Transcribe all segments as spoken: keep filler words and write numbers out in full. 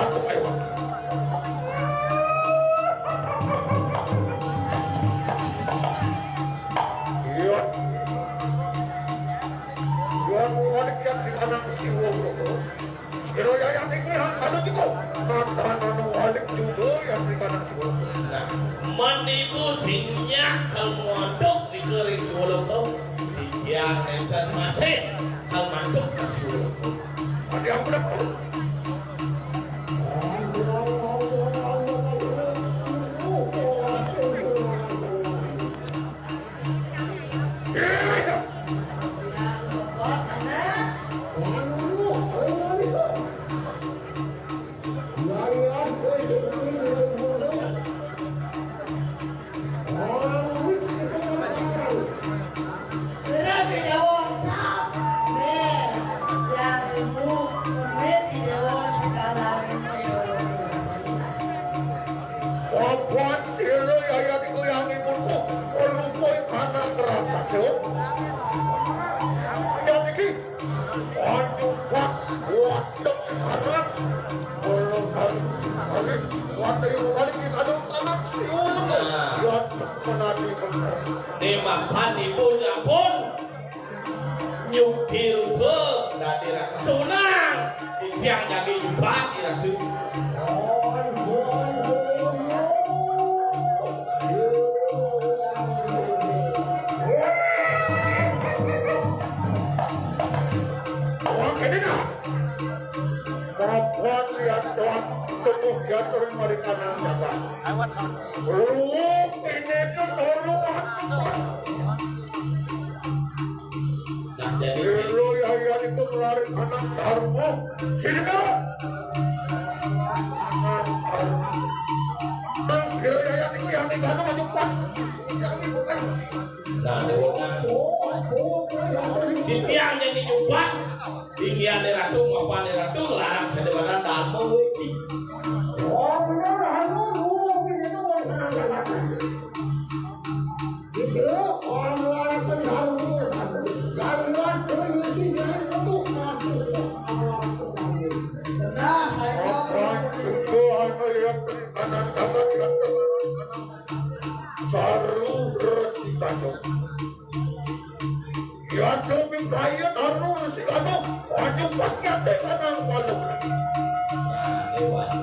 Iya. Iya, walik yang di kanan siwa, bro. Pero ya yang ini yang ada juga. Mantan anu walik juga yang di kanan siwa. Nah, menipu sinyak kalau mondok di kering siwa, bro. Dia nenten masih kalau manduk ke siwa. Ada yang udah. Papan sira yaya iku yang ibu. Lupa anak raksasa. Yang iki. Aduh, Pak. Waduh, anak. Kalau kali, kali, waduh, yang kali kita ada anak siul. Ya, menadi benar. Di mapan ibu nyapun. Nyuki rupa dadi raksasa. Sunang. Titiang nyagi jubati ratu. Wong kene nah. Papan lihat tuan. Teguh jatuh mari kanang jaga. Ruwuk ini tuh tolong. Nah, jadi lo ya ya itu melari anak karmu. Sini kau. Terus dia ya ya itu yang tiga itu maju pas. Yang ini bukan. Nah, dewa. Titiang jadi jubah. Tinggi ane ratu, mapan ane ratu, larang sedewanan dharma weci. Oh, benar, anu, anu, anu, anu, anu. Saru resi kacau. Ya, demi kaya taruh resi kacau. Wajib pakai teh kanang malu. Nah, lewat.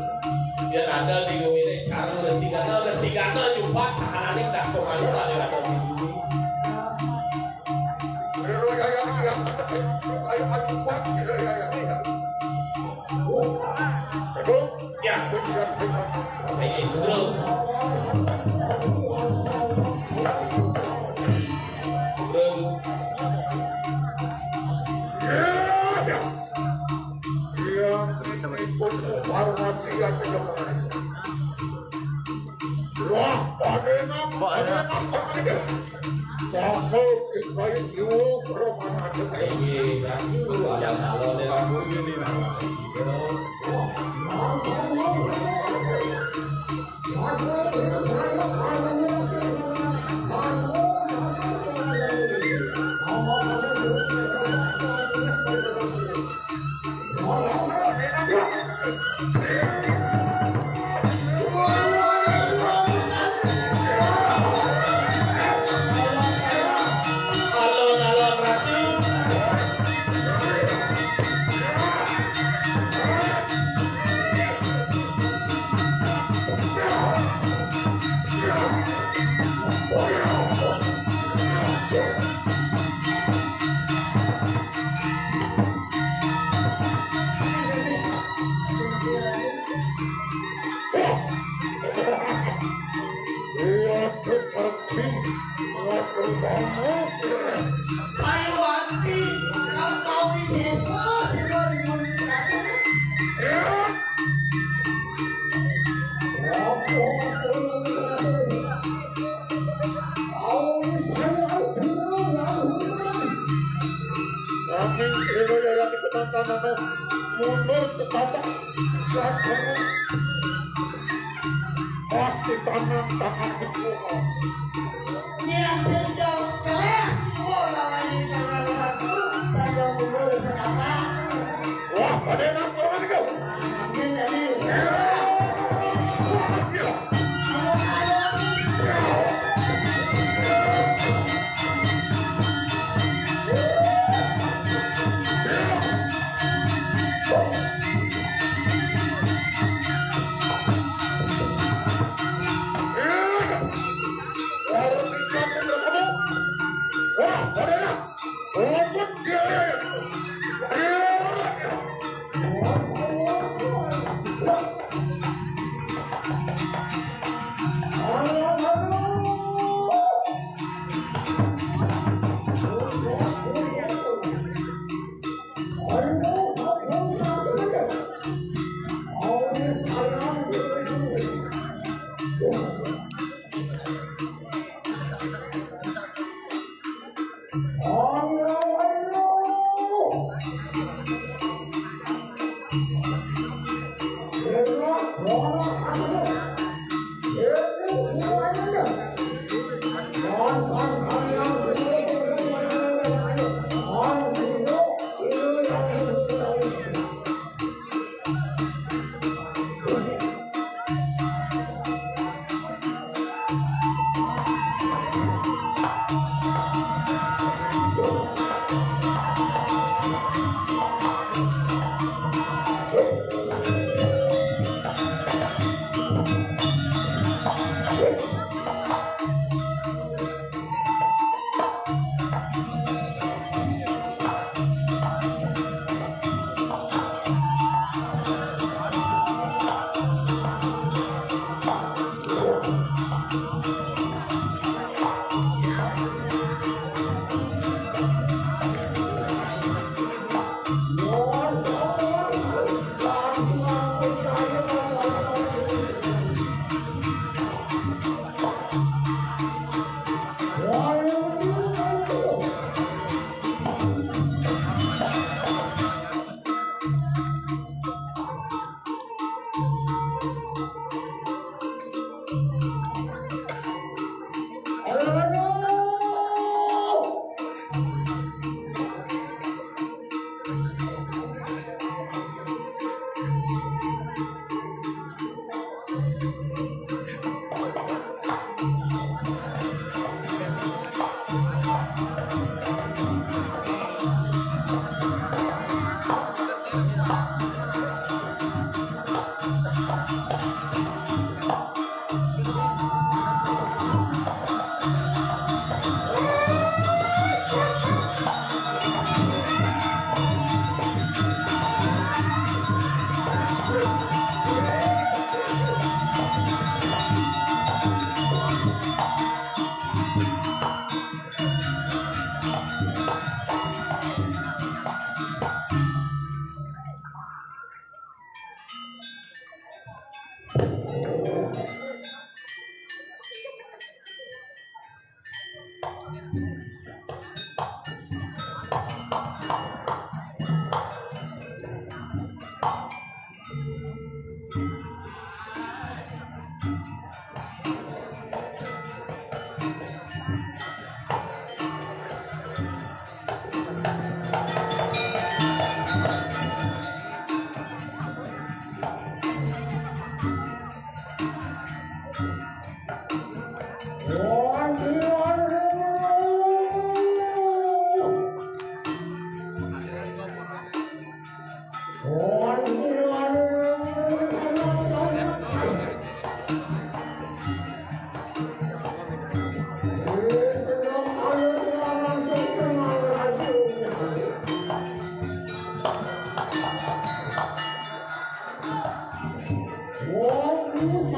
Dia ada di ngomine caru resi gana, resi gana nyumpak sakalaning daso malu lah dia ada di bumi. Ayo, ayo, ayo, ayo, ayo, ayo, ayo. Aduh. Ya. Ayo, sudah. Sudah. Ya, ya. Iya, ini pun Parwati aja jangan. Wah, pada enak, pada enak, pada enak. Cakep, baik, yuk, roman aja. Iya, kan, itu ada kalau ada lagu ini, nah. Alon-alon Ratu. Sayuwakti, kampawi sesa, sira nyuwun. Nanging sira ya iku tantanana mundur setapak. Pasti tanang tangan kesuwa. Yang sejauh kelas dua lawan yang tengah satu, pada mundur setapak. Wah, pada enak banget itu. Nah, ini tadi. Wong